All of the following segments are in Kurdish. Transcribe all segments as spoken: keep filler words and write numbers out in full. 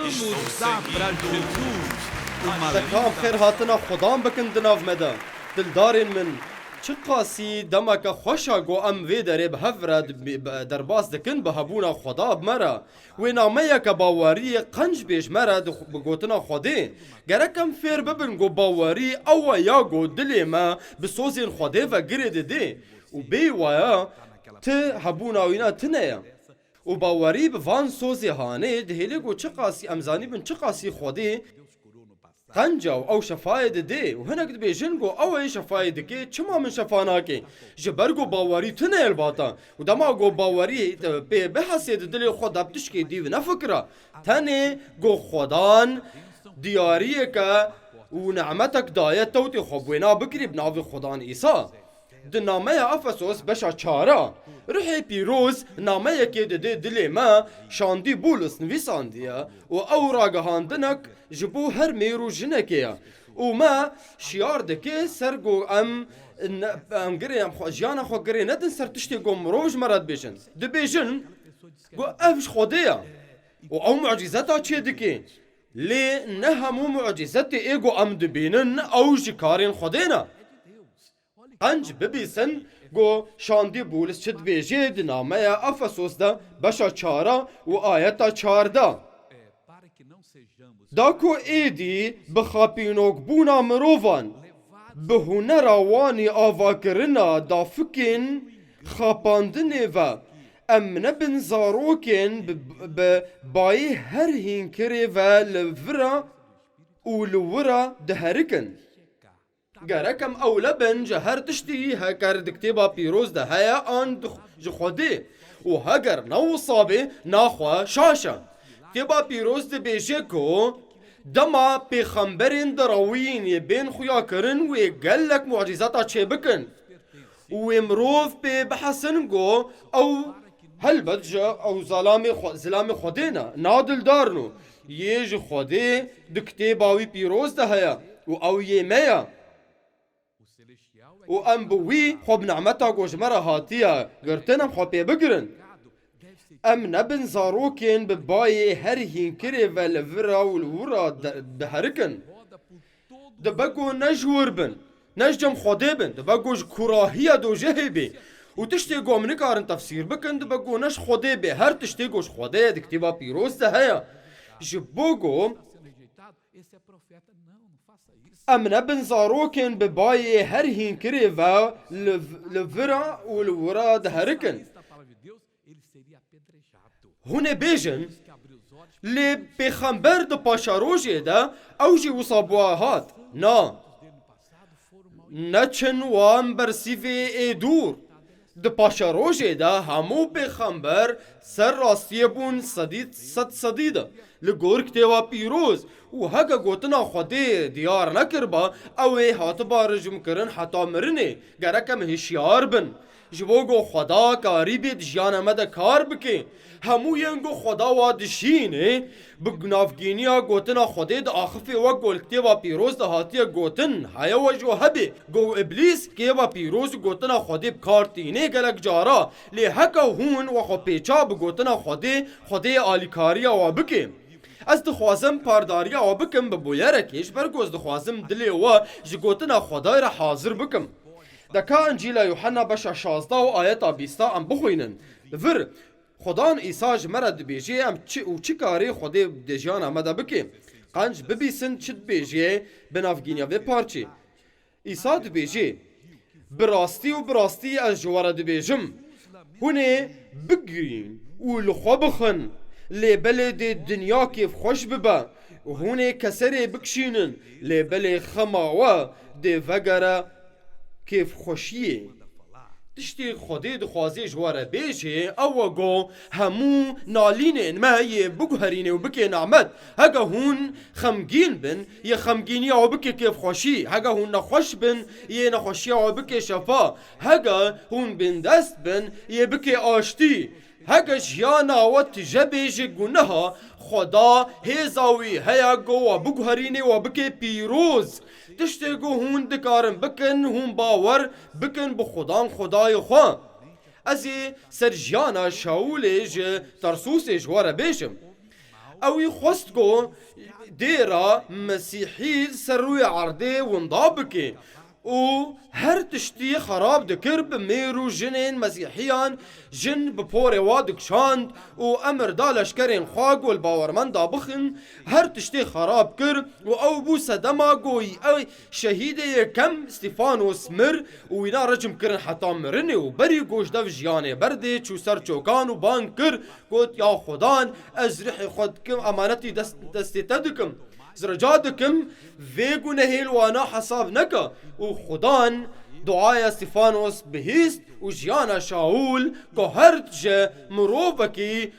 Te kam xêr hatina Xudan bikin di nav me de. Dildarên min, çiqasî demeke xweş a ku em vê derê bi hev re di-, bi-, derbas dikin bi hebûna Xuda bi me re. Wê nameyeke baweriyê qenc bê ji me re di xu-, bi gotina Xwedê. Gerek em fêr bibin ku bawerî ew e ya ku dilê me bi sozên Xwedê ve girê didê û bêyî waya ti hebûna wîna tune ye. Û bawerî bi van sozê hanê dihêlê ku çiqasî em zanîbin çiqasî Xwedê qenc e û ew şefayê didê û hinek dibêjin ku ew ê şefayê dikê, çima min şefa nake? Ji ber ku bawerî tune ye li ba te. Û dema ku bawerî te pê bihesê di dilê xwe de bi tişkê dî nefikira. Tenê ku Xwedan diyariyeke û nemetek daye tewtê xwe bi wêna bikirî bi navê Xwedan Îsa. Di nameya Efesos beşa çara, Ruhê Pîroz nameyekê didê dilê me, şandî Bûlis nivîsandiye û ew ragihandinek ji bo her mêr û jinekê ye. Û me şiyar dike ser ku em ne, em girê em xwe, jiyana xwe girê nedin ser tiştê ku mirov ji me re dibêjin. Dibêjin ku ev ji Xwedê ye û ew mucîzeta çê dike. Lê ne hemû mucîzetê ê ku em dibînin ew ji karên Xwedê ne. Qenc bibîsin ku şandî Bûlis çi dibêje di nameya Efesos de beşa çara û ayeta çar de. Da ku êdî bi xapînokbûna mirovan, bi hunera wan ê avakirina dafikên xapandinê ve, em nebin zarokên bi, bi bayê her hînkirê ve li vira û li wira diherikin. Gerek em ewle bin ji her tiştî, heger di Kitêba Pîroz de heye an di, ji Xwedê û heger ne wisa bê, naxwe şaş e. Kitêba Pîroz dibêje ku dema pêxemberên direwîn yê bên xuya kirin wê gelek mucîzata çêbikin û wê mirov pê bihesin ku ew helbet ji ew zalamê xwe, zilamê Xwedê ne, nadildarin û yê ji Xwedê di Kitêba wî Pîroz de heye û ew yê me ye. Û em bi wî xwe bi nemeta ku ji me re hatiye girtin, em xwe pê bigirin. Em nebin zarokên bi bayê her hînkirê ve li vira û li wira de-, diherikin. Dibe ku ne ji wir bin, ne ji cem Xwedê bin, dibe ku ji kurahiya dojehê bê. Û tiştê ku em nikarin tefsîr bikin, dibe ku ne ji Xwedê bê. Her tiştê ku ji Xwedê ye di Kitêba Pîroz de heye. Ji bo ku Em nebin zarokên bi bayê her hînkirê ve li, li vira û li wira diherikin. Hûn ê bêjin, lê pêxember di paşerojê de ew jî wisa bû hat. Na. Neçin wan bersîvê ê dûr. Di paşerojê de hemû pêxember ser rastiyê bûn sedî sed sedî de. Li gor Kitêba Pîroz û heke gotina Xwedê diyar nekiriba, ew ê hatiba rijimkirin heta mirinê. Gerek em hişyar bin. Ji bo ku Xweda karîbê di jiyana me de kar bike. Hemû yên ku Xweda wa dişîne, bi navgîniya gotina Xwedê diaxifê, wek ku li Kitêba Pîroz de hatiye gotin, heye we jî hebê. Ku Îblîs Kitêba Pîroz û gotina Xwedê bi kar tîne gelek cara, lê heke hûn we xwe pêça bi gotina Xwedê, Xwedê alîkariya we bike. Ez dixwazim pardariya we bikim bi bûyerekê, ji ber ku ez dixwazim dilê we ji gotina Xwedayê re hazir bikim. Deka Încîla Yuhanna beşa şazda û ayeta bîsta em bixwînin. Vir, Xudan Îsa ji me re dibêje em çi û çi karê Xwedê di jiyana me de bike. Qenc bibîsin çi dibêje bi navgîniya vê parçê. Îsa dibêje, Bi rastî û bi rastî ez ji we re dibêjim, hûn ê bigirîn û li xwe bixin, lê belê dê dinya kêfxweş bibe. Hûn ê keserê bikişînin, lê belê xema we dê vegere kêfxweşiyê. Tiştê Xwedê dixwaze ji we re bêje, ew e ku hemû nalînên me yê biguherîne û bike nemet. Heke hûn xemgîn bin, yê xemgîniya we bike kêfxweşî. Heke hûn nexweş bin, yê nexweşiya we bike şefa. Heke hûn bindest bin, yê bike aştî. Heke jiyana we tije bê ji guneha, Xweda hêza wî heye ku we biguherîne, we bike pîroz. Tiştê ku hûn dikarin bikin, hûn bawer bikin bi Xudan Xwedayê xwe. Ez ê ser jiyana Şawûlê ji Tersûsê ji we re bêjim. Ew ê xwest ku dêra Mesîhî li ser rûyê erdê winda bike û her tiştî xerab dikir bi mêr û jinên Mesîhiyan, jin bi porê wa dikişand û emir da leşkerên xwe ku li bawermenda bixin, her tiştê xerab kir û ew bû sedema ku ew şehîdê yekem Stîfanos mir û wîna recm kirin heta mirinê û berî ku ji dev jiyanê berdê çû ser çokan û bang kir, got, Ya Xudan, ez rihê xwe dikim, emanetî dest, destê te dikim. Ez rica dikim, vê gunehê li wana hesab neke. Û Xudan duaya Stîfanos bihîst û jiyana Şaûl guhert ji mirovekî,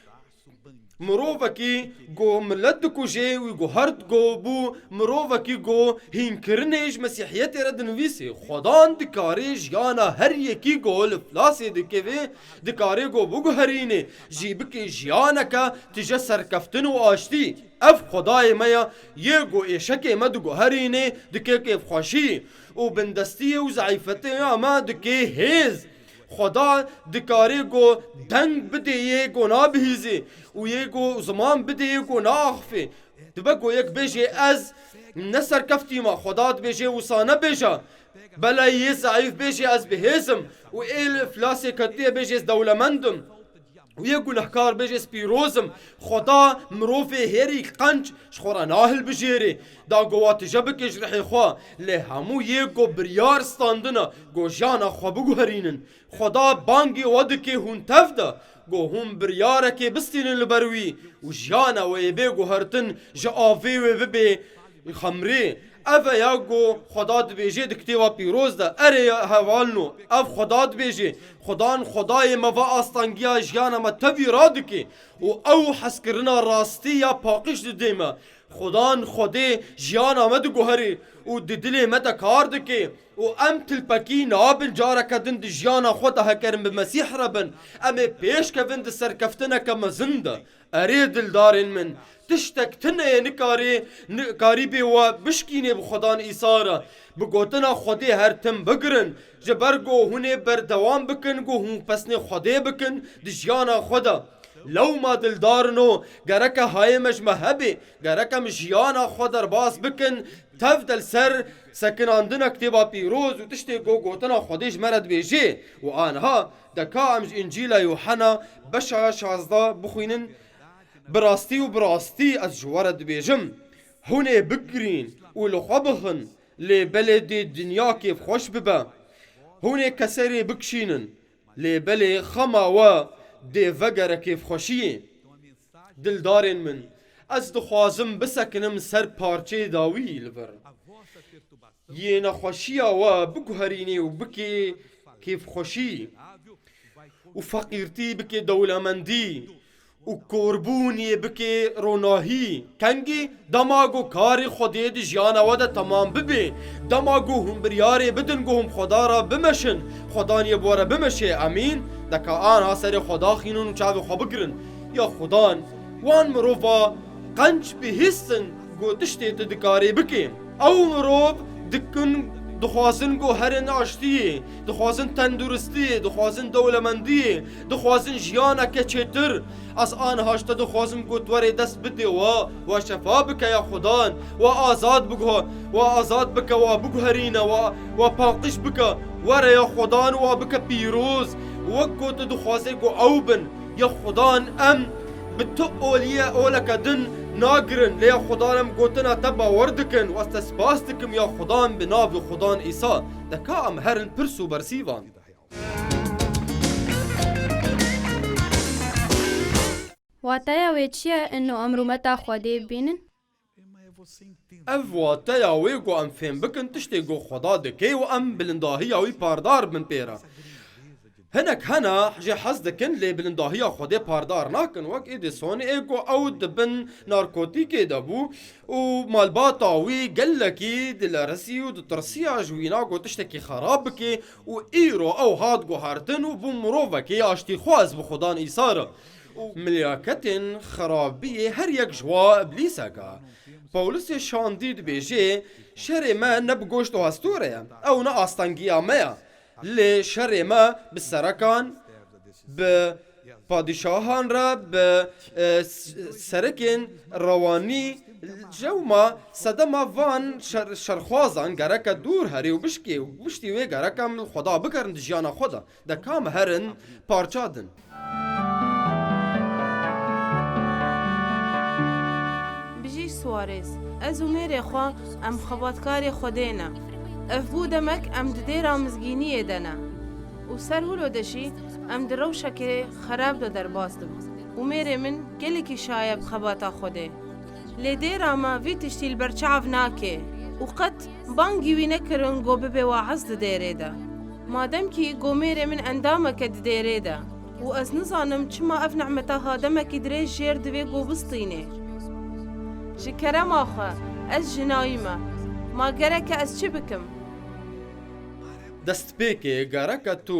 mirovekî ku milet dikujê û guhert ku bû mirovekî ku hînkirinê ji Mesîhiyetê re dinivîsê. Xudan dikarê jiyana her yekî ku li filasê dikeve, dikarê ku biguherînê, jî bike jiyaneke tije serkeftin û aştî. Ev Xwedayê me ye, yê ku êşekê me diguherînê, dike kêfxweşî û bindestiyê û zeîfetiya me dike hêz. Xweda dikarê ku deng bidê yê ku nabihîzê û yê ku ziman bidê yê ku naaxifê. Dibe ku yek bêjê, Ez ne serkeftî me, Xweda dibêjê, Wisa nebêje. Belê yê zeîf bêjê, Ez bi hêz im û ê li iflasê ketiye bêjê, Ez dewlemend im. Û yê gunehkar bêjê, Ez pîroz im. Xweda mirovê herî qenc ji xwe re nahilbijêrê. Da ku wa tije bike ji rihê xwe. Lê hemû yê ku biryar standine ku jiyana xwe biguherînin. Xweda bangê we dike hûn tev de ku hûn biryarekê bistînin li ber wî û jiyana we yê bê guhertin ji avê wê bibe xemrê. Ev e ya ku Xweda dibêje di kitêba pîroz de. Erê ya hevalno, ev Xweda dibêje. Xudan Xwedayê me va astangiya jiyana me tevî radike û ew hezkirina rastî ya paqij didê me. Xudan Xwedê jiyana me diguherê û di dilê me de kar dike û em tilpekî nabin careke din di jiyana xwe de hekerin bi Mesîh re bin. Em ê pêş kevin di serkeftineke mezin de. Erê dildarên min, tiştek tune ye nikarê, nikarî bê we bişkînê bi Xudan Îsa re. Bi gotina Xwedê her tim bigirin, ji ber ku hûn ê berdewam bikin ku hûn pesnê Xwedê bikin di jiyana xwe de. Lewma dildarino, gereke hayê me ji me hebe, gerek em jiyana xwe derbas bikin, tev de li ser sekinandina Kitêba Pîroz û tiştê ku gotina Xwedê ji me re dibêje. Û aniha deka em ji Încîla Yûhena beşa şazdeh bixwînin, Bi rastî û bi rastî ez ji we re dibêjim, hûn ê bigirîn û li xwe bixin, lê belê dê dinya kêfxweş bibe. Hûn ê keserê bikişînin, lê belê xema we dê vegere kêfxweşiyê. Dildarên min, ez dixwazim bisekinim ser parçeyê dawî li vir. Yê nexweşiya we biguherînê û bikê kêfxweşî û feqîrtî bikê dewlemendî û korbûnê bikê ronahî. Kengî dema ku karê Xwedê di jiyana we de temam bibe, dema ku hûn biryarê bidin ku hûn Xweda re bimeşin, Xwedan yê bi we re bimeşe. Emîn. Deka aniha serê xwe daxînin û çavê xwe bigirin. Ya Xudan, wan mirova qenc bihîstin ku tiştê tu dikarê bikê. Ew mirov dikin, dixwazin ku herin aştiyê, dixwazin tenduristiyê, dixwazin dewlemendiyê, dixwazin jiyaneke çêtir. Ez aniha ji te dixwazim ku tu werê dest bidê we, we şefa bike ya Xudan, we azad biguhe, we azad bike, we biguherîne, we, we paqij bike. Were ya Xudan, we bike pîroz. Wek ku tu dixwazê ku ew bin. Ya Xudan, em bi tu olî ye, oleke din nagirin, lê ya Xudan, em gotina te bawer dikin û ez te spas dikim ya Xudan, bi navê Xudan Îsa. Deka em herin pirs û bersîvan. Wateya wê çi ye? Ino em rûmeta Xwedê bibînin? Ev wateya wê ku em fêm bikin tiştê ku Xweda dike û em bilindahiya wî pardar bin pê re. Hinek hene jê hez dikin, lê bilindahiya Xwedê pardar nakin. Wek Edisonê ê ku ew di bin narkotîkê de bû û malbata wî gelekî dilerisî û ditirsiya ji wîna ku tiştekî xerab bike û îro ew hat guhertin û bû mirovekî aştîxwaz bi Xudan Îsa re. Û milyaketên xerabiyê her yek ji wa iblîsek e. Pawlisê şandî dibêje, Şerê me ne bi goşt û hestû re ye. Ew ne astengiya me ye. Lê şerê me bi serekan, bi Padîşahan re bi, e, s-, serekên rewanî jewma sedema van şer-, şerxwazan gereke dûr herê û bişkê û piştî wê gereke min xweda bikerin di jiyana xwe de. De ka me herin parça din. Bijî Suarez, ez û mêrê xwe em xebatkarê Xwedê ne. Ev bû demek em di dêra mizgîniyê de ne. Û ser wilo de jî em di rewşekê xerab de derbas dibin. Û mêrê min gelekî şaye bi xebata Xwedê. Lê dêra me vî tiştî li ber çav nake û qet bangî wî nekirin ku bibe wa'iz di dêrê de. Mademkî ku mêrê min endameke di dêrê de û ez nizanim çima ev nehmeta ha demekî dirêj jêr divê ku bistînê. Ji kerema xwe, ez jinayî me. Ma gereke ez çi bikim? Destpêkê gereke tu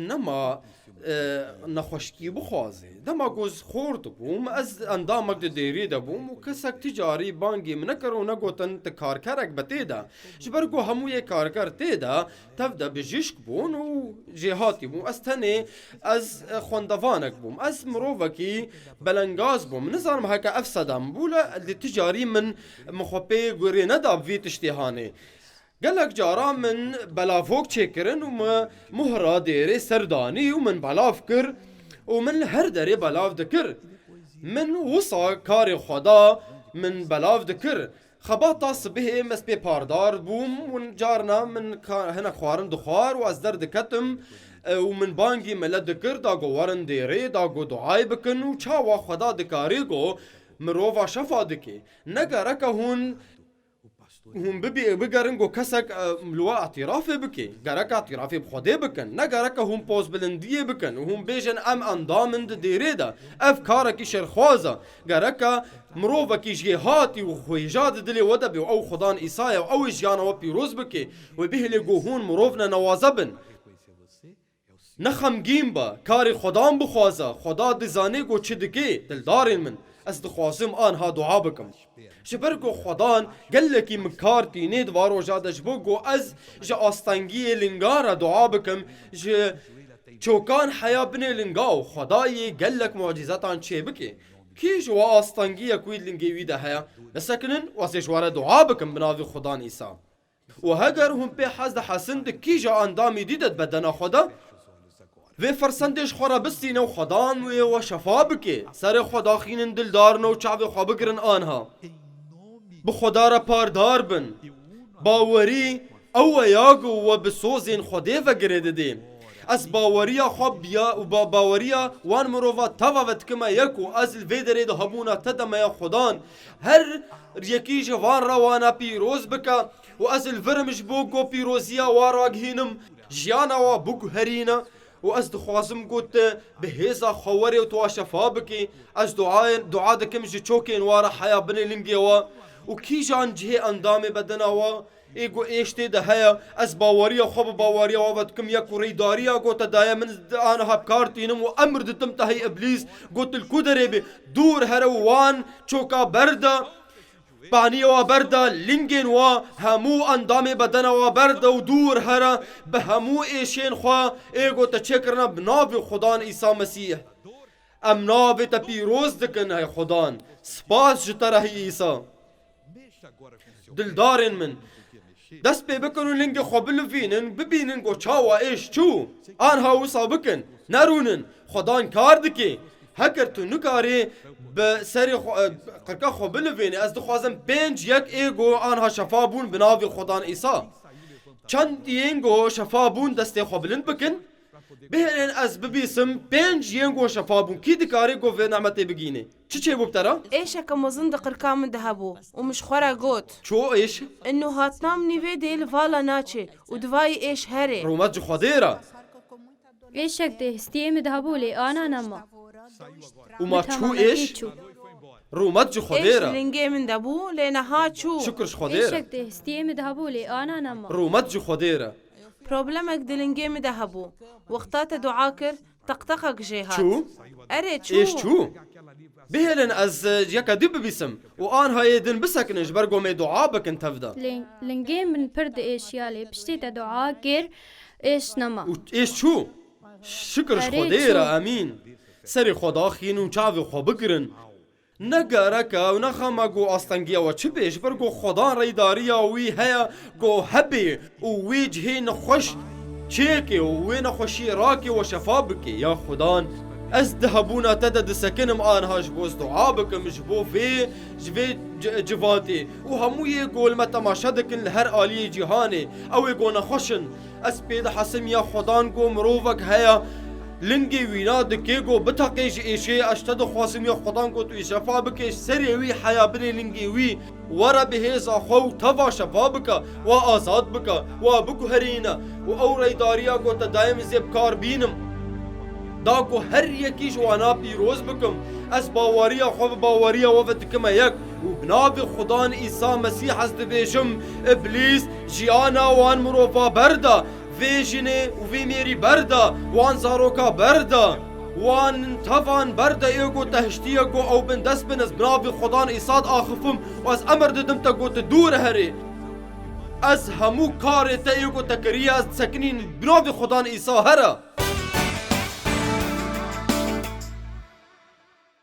nema, e, nexweşikî bixwazî. Dema ku ez xort bûm, ez endamek di dêrî de bûm û kesek ti carî bangî min nekir û negotin ti karkerek be tê de. Ji ber ku hemû yê karker tê de, tev de bijîşk bûn û jêhatî bûn. Ez tenê, ez, e, xwendevanek bûm. Ez mirovekî belengaz bûm. Nizanim heke ev sedem bû, lê di ti carî min, min xwe pê gurê neda bi vî tiştê hanê. Gelek cara min belavok çêkirin û min muhra dêrê ser danî û min belav kir û min li her derê belav dikir. Min wisa karê xwe da min belav dikir. Xebata sibihê ez pê pardar bûm û carna min ka-, hinek xwarin dixwar û ez derdiketim, e, û min bangî milet dikir, da ku werin dêrê, da ku duayê bikin û çawa Xweda dikarî ku mirova şefa dike. Ne gereke hûn Hûn bibî-, bigerin ku kesek, e, li we îtirafê bike. Gerek îtirafê bi Xwedê bikin. Ne gereke hûn pozbilindiyê bikin û hûn bêjin, "Em endam in di dêrê de." Ev karekî şerxwaz e. Gereke mirovekî jêhatî û xwêja di dilê we de be û ew Xudan Îsa ye û ew ê jiyana we pîroz bike. Wê bihêle ku hûn mirov ne newaze bin. Ne xemgîn be, karê Xwedan bixwaze, Xweda dizane ku çi dike, dildarên min. Ez dixwazim anha dua bikim. Ji ber ku Xwedan gelekî min kar tînê di van roja de, ji bo ku ez ji astengiyê linga re dua bikim, ji çokan heya binê linga û Xwedayê gelek mucîzetan çêbike. Kî ji we astengiyek wî lingê wî de heye? Bisekinin û ez ê ji we re dua bikim bi navê Xwedan Îsa. Û heger hûn pê hez dihesin di kîja endamî dî de di bedena xwe de, vê fersendê ji xwe re bistîne û Xwedan wê we şefa bike. Serê xwe daxînin dildarine û çavê xwe bigirin anha. Bi Xweda re pardar bin. Bawerî ew e ya ku we bi sozên Xwedê ve girê didê. Ez baweriya xwe biya û ba-, baweriya wan mirova teva ve dikime yek û ez li vê derê de hebûna te de me ya Xwedan. Her yekî ji van re wana pîroz bike. Û ez li vir im ji bo ku pîroziya wa ragihînim, jiyana wa biguherîne û ez dixwazim ku tu bi hêza xwe werê û tu wa şefa bikî. Ez duayên, dua dikim ji çokên wa re heya binê lingê wa û kîjan cihê endamê bedena wa ê ku êş tê de heye, ez baweriya xwe bi baweriya wa ve dikim, ya ku rêdariya ku te daye min aniha bi kar tînim û emir ditim te hey îblîs, ku tu li ku derê bî, dûr here û wan çoka berde. Paniya wa berde, lingên wa, hemû endamê bedena wa berde û dûr here bi hemû êşên xwe ê ku te çêkirine bi navê Xudan Îsa Mesîh. Em navê te pîroz dikin, hey Xudan. Spas ji te re, hey Îsa. Dildarên min, dest pê bikin û lingê xwe bilivînin, bibînin ku çawa êş çû. Anha wisa bikin. Nerûnin. Xudan kar dike. Heger tu nikarî bi serê xwe, e, qirka xwe bilivînî, ez dixwazim pênc yek ê ku anha şefa bûn bi navê Xudan Îsa. Çend yên ku şefa bûn destê xwe bilind bikin. Bihêlin ez bibîsim pênc yên ku şefa bûn. Kî dikarî ku vê nemetê bigînê? Çi çêbû bi te re? Êşeke mezin di qirka min de hebû û min ji xwe re got, Ço êş? Ino hatina min vê dê li vala naçe û divayî êş herê. Rûmet ji Xwedê re. Êşek di hestiyê min de hebû lê ana nema. Û ma çû êş? Çû. Rûmet ji Xwedê re. Êş lingê min de bû lê niha çû. Şukir ji Xwedê re. Êşek di hestiyê min de hebû lê ana nema. Rûmet ji Xwedê re. Problemek di lingê min de hebû. Wexta te dua kir, teqteqek jê hat. Çû? Erê, çû. Êş çû? Bihêlin ez, e, yeke dî bibîsim û anha ê din bisekinin ji ber ku me dua bikin tev de. Lê lingê min pir diêşiya lê piştî te dua kir êş nema. Û êş çû? Şikir ji Erê, Xwedê çû. Re, emîn. Serê xwe daxîn û çavê xwe bigirin. Ne gerek e û ne xem e ku astengiya we çi bê, ji ber ku Xudan rêdariya wî heye ku hebê û wê cihê nexweş çêkê û wê nexweşiyê rakê we şefa bikê. Ya Xudan, ez di hebûna te de disekinim, aniha ji bo ez dua bikim, ji bo vê, ji vê ci-, civatê û hemû yê ku li me temaşe dikin li her aliyê cîhanê, ew ê ku nexweş in. Ez pê dihesim ya Xudan ku mirovek heye, lingê wîna dike ku biteqê ji êşê, ez te dixwazim ya Xudan ku tu yê şefa bikê, ji serê wî heya binê lingê wî, were bi hêza xwe û teva şefa bike, wa azad bike, wa biguherîne û ew rêdariya ku te daye min zê bi kar bînim. Da ku her yekî ji wana pîroz bikim. Ez baweriya xwe bi baweriya we ve dikime yek û bi navê Xudan Îsa Mesîh ez dibêjim, Îblîs jiyana wan mirova berda, vê jinê û vê mêrî berda, wan zaroka berda, wan tevan berda, ê ku te hiştiye ku ew bindest bin, ez bi navê Xudan Îsa diaxifim û ez emir didim te ku tu dûr herê. Ez hemû karê te ê ku te kiriye ez disekinînim bi navê Xudan Îsa here.